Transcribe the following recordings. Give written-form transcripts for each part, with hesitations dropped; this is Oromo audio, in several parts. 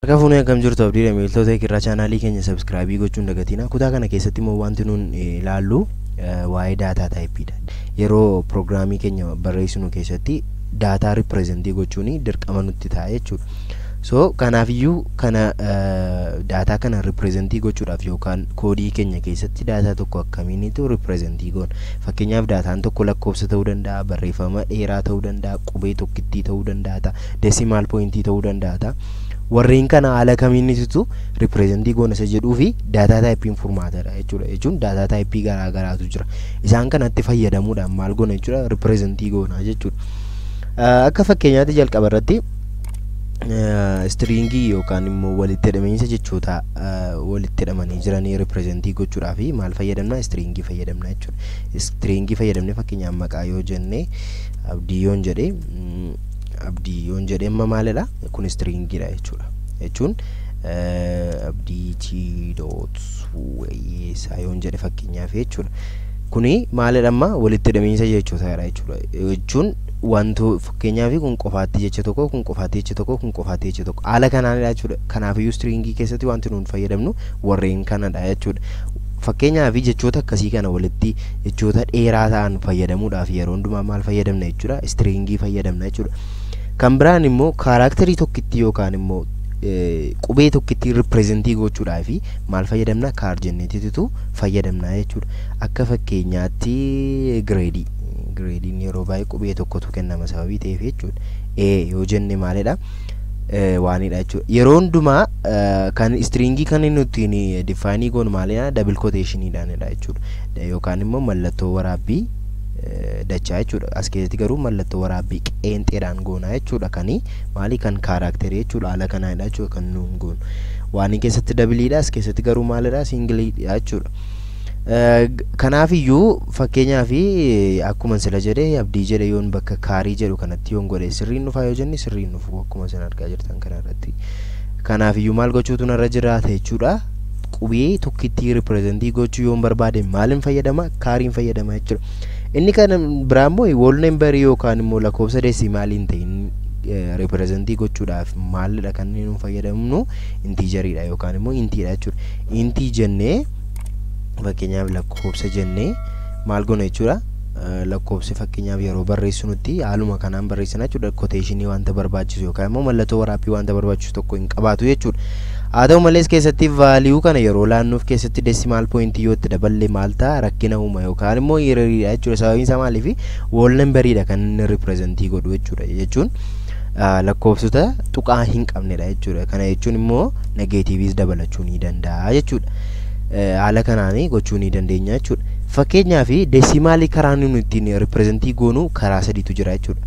Harka fuunee akkam jirtu? Abdiidha. Miiltota irraa chaanaalii keenya subscribe gochuun dagatina. Kutaa kana keessatti immoo wanti nuun ilaallu waa'ee data typeiidha. Yeroo piroogiraamii keenya barreessinu keessatti data represent gochuun dirqama nutti ta'a jechuudha. So kanaafiyyuu kana data kana represent gochuudhaaf yookaan koodii keenya keessatti data tokko akkamiinitu represent goona? Fakkeenyaaf, dataan tokko lakkoofsa ta'uu danda'a, barreeffama dheeraa ta'uu danda'a, qubee tokkittii ta'uu danda'a, decimal point ta'uu danda'a. Warreen kana haala kamiinitu represent goona isa jedhuu fi data typeiin furmaatadha jechuudha. Jechuun data type garaa garaatu jira. Isaan kanatti fayyadamuudhaan maal goona jechuudha? Represent goona jechuudha. Akka fakkeenyaatti, jalqaba irratti string yookaan immoo walitti hidhamiinsa jechoota walitti hidhamanii jiranii represent gochuudhaaf maal fayyadamna? String fayyadamna jechuudha. String fayyadamne, fakkeenyaaf, maqaa yoo jenne, Abdii yoon jedhe, Abdii yoon jedhe, amma maalidha kun? Stringiidha jechuudha. Jechuun Abdii T dot Wayyeessaa yoon jedhe fakkeenyaaf jechuudha. Kuni maalidha amma? Walitti hidhamiinsa jechootaadha jechuudha. Jechuun wanto fakkeenyaaf kun qofaatti jecha tokko, kun qofaatti jecha tokko, kun qofaatti jecha tokko, haala kanaanidha jechuudha. Kanaafiyyuu string keessatti wanti nuun fayyadamnu warreen kanadha jechuudha. Fakkeenyaaf, jechoota akkasii kana walitti, jechoota dheeraa ta'an fayyadamuudhaaf yeroo hundumaa maal fayyadamna jechuudha? String fayyadamna jechuudha. Kan biraan immoo character tokkitti yookaan immoo qubee tokkitti represent gochuudhaaf maal fayyadamna? Char jenneetitu fayyadamna jechuudha. Akka fakkeenyaatti grade. Gradeiin yeroo baay'ee qubee tokkotu kennama sababii ta'eef jechuudha. E yoo jenne maalidha? Waanidha jechuudha. Yeroo hundumaa kan string kan inni ittiin define goonu maalidha? Double quotationiidhaanidha jechuudha. Yookaan immoo mallattoo waraabbii dachaa jechuudha. As keessatti garuu mallattoo waraabbii qeenxeedhaan goonaa jechuudha. Kani maali? Kan character jechuudha. Haala kanaanidha jechuudha kan nuun goonu. Waan keessatti doubleiidha, as keessatti garuu maalidha? Singleiidha jechuudha. Kanaafiyyuu, fakkeenyaaf, akkuma sila jedhe, Abdii jedhe yoon bakka char jedhu kanatti yoon godhe, sirriin dhufaa yoo jenne, sirriin dhufu akkuma isin argaa jirtan kana irratti. Kanaafiyyuu maal gochuutu narra jiraata jechuudha? Qubee tokkittii represent gochuu yoon barbaade maaliin fayyadama? Chariin fayyadama jechuudha. Inni kan biraa immoo whole number yookaan immoo lakkoofsa decimal hin ta'in represent gochuudhaaf maalidha kan inni nu fayyadamnu? Integeriidha yookaan immoo intiidha jechuudha. Int jennee, fakkeenyaaf, lakkoofsa jennee maal goona jechuudha? Lakkoofsi fakkeenyaaf yeroo barreessinutti haaluma kanaan barreessina jechuudha. Quotation wanta barbaachisu yookaan immoo mallattoo waraabbii wanta barbaachisu tokko hin qabaatu jechuudha. Haa ta'u malees, keessatti value kana yeroo laannuuf keessatti decimal point yoo itti daballe maal ta'a? Rakkina uuma yookaan immoo erroriidha jechuudha. Sababiin isaa maaliif? Whole numberiidha kan inni represent godhu jechuudha. Jechuun lakkoofsota tuqaa hin qabnedha jechuudha. Kana jechuun immoo negativeis dabalachuu ni danda'a jechuudha. Haala kanaan gochuu ni dandeenya jechuudha. Fakkeenyaaf, decimal karaa nuti ittiin represent goonu karaa sadiitu jira jechuudha.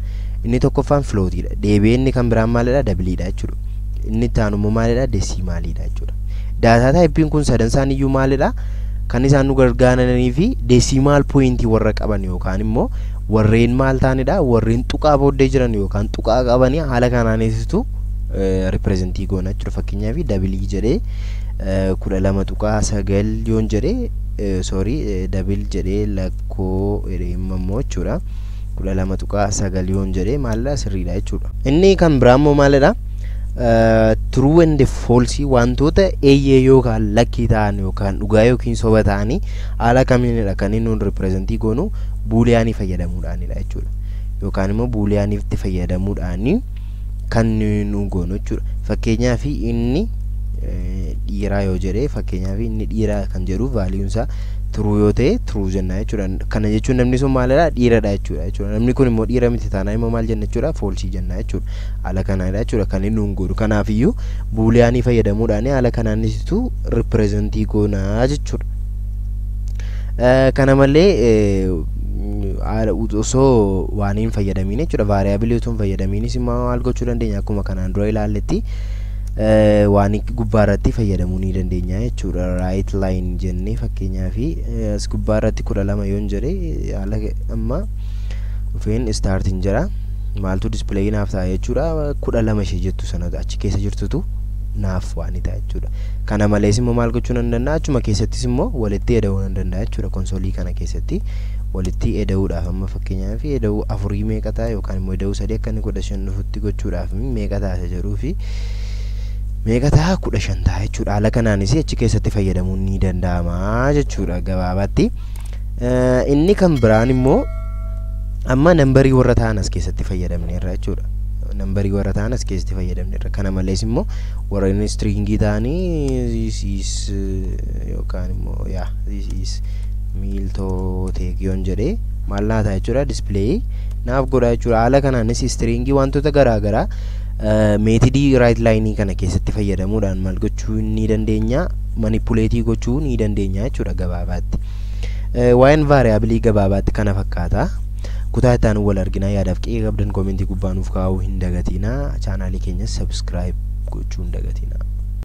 Inni tokkoffaan floatiidha. Deebi'ee inni kan biraan maalidha? Doubleiidha jechuudha. Inni itti aanu immoo maalidha? Decimaliidha jechuudha. Data typeiin kun sadan isaaniiyyuu maalidha? Kan isaan nu gargaaranii fi decimal point warra qaban yookaan immoo warreen maal ta'anidha? Warreen tuqaa booddee jiran yookaan tuqaa qabanii haala kanaanis represent goona jechuudha. Fakkeenyaaf, double jedhee 12.9 yoon jedhee, sorry, double jedhee lakkoo jedhee immoo jechuudha. 12.9 yoon jedhee maalidha? Sirriidha jechuudha. Inni kan biraa immoo maalidha? True and false, wantoota eeyyee yookaan lakkii ta'an yookaan dhugaa yookiin soba ta'anii haala kamiinidha kan inni nuun represent goonu? Boolean fayyadamuudhaanidha jechuudha. Yookaan immoo booleanitti fayyadamuudhaani kan nu goonu jechuudha. Fakkeenyaaf, inni dhiiraa yoo jedhee, fakkeenyaaf, inni dhiiraa kan jedhu valueun isaa true yoo ta'e, true jenna jechuudha. Kana jechuun namni sun maalidha? Dhiiradha jechuudha. Namni kun immoo dhiira miti taanaan immoo maal jenna jechuudha? False jenna jechuudha. Haala kanaadha jechuudha kan inni nuun godhu. Kanaafiyyuu boolean fayyadamuudhaan haala kanaanisitu represent goonaa jechuudha. Kana malee osoo waan hin fayyadamiin jechuudha, variable otoo hin fayyadamiinis immoo maal gochuu dandeenya? Akkuma kanaan dura ilaalletti waan gubbaa irratti fayyadamuu ni dandeenya jechuudha. Write line jennee, fakkeenyaaf, as gubbaa irratti 12 yoon jedhe, haala amma dhufeen startiin jira, maaltu display naaf ta'a jechuudha? 12 ishee jettu sana achi keessa jirtutu naaf waan ta'a jechuudha. Kana malees immoo maal gochuu nan danda'a? Achuma keessattis immoo walitti eda'uu nan danda'a jechuudha. Console kana keessatti walitti eda'uudhaaf, amma fakkeenyaaf, eda'uu afurii meeqa ta'a yookaan immoo eda'uu sadii akka inni 15 dhufutti gochuudhaaf meeqa ta'a isa jedhuu fi Meeqa ta'a? 15 ta'a jechuudha. Haala kanaanis achi keessatti fayyadamuun ni danda'ama jechuudha gabaabaatti. Inni kan biraan immoo amma numberii warra ta'an as keessatti fayyadamneerra jechuudha. Numberii warra ta'an as keessatti fayyadamneerra. Kana malees immoo warreen stringii ta'anii this is yookaan immoo yaa this is Miiltoo Tech yoon jedhee maal naa ta'a jechuudha? Display naaf godha jechuudha. Haala kanaanis stringii wantoota garaa garaa methodii write lineii kana keessatti fayyadamuudhaan maal gochuu ni dandeenya? Manipulate gochuu ni dandeenya jechuudha gabaabaatti. Waa'een variableii gabaabaatti kana fakkaata. Kutaa itti aanu wal arginaa. Yaadaaf qe'ee qabdan commentii gubbaa nuuf kaa'uu hin dagatinaa. Channelii keenyas subscribe gochuu hin dagatinaa.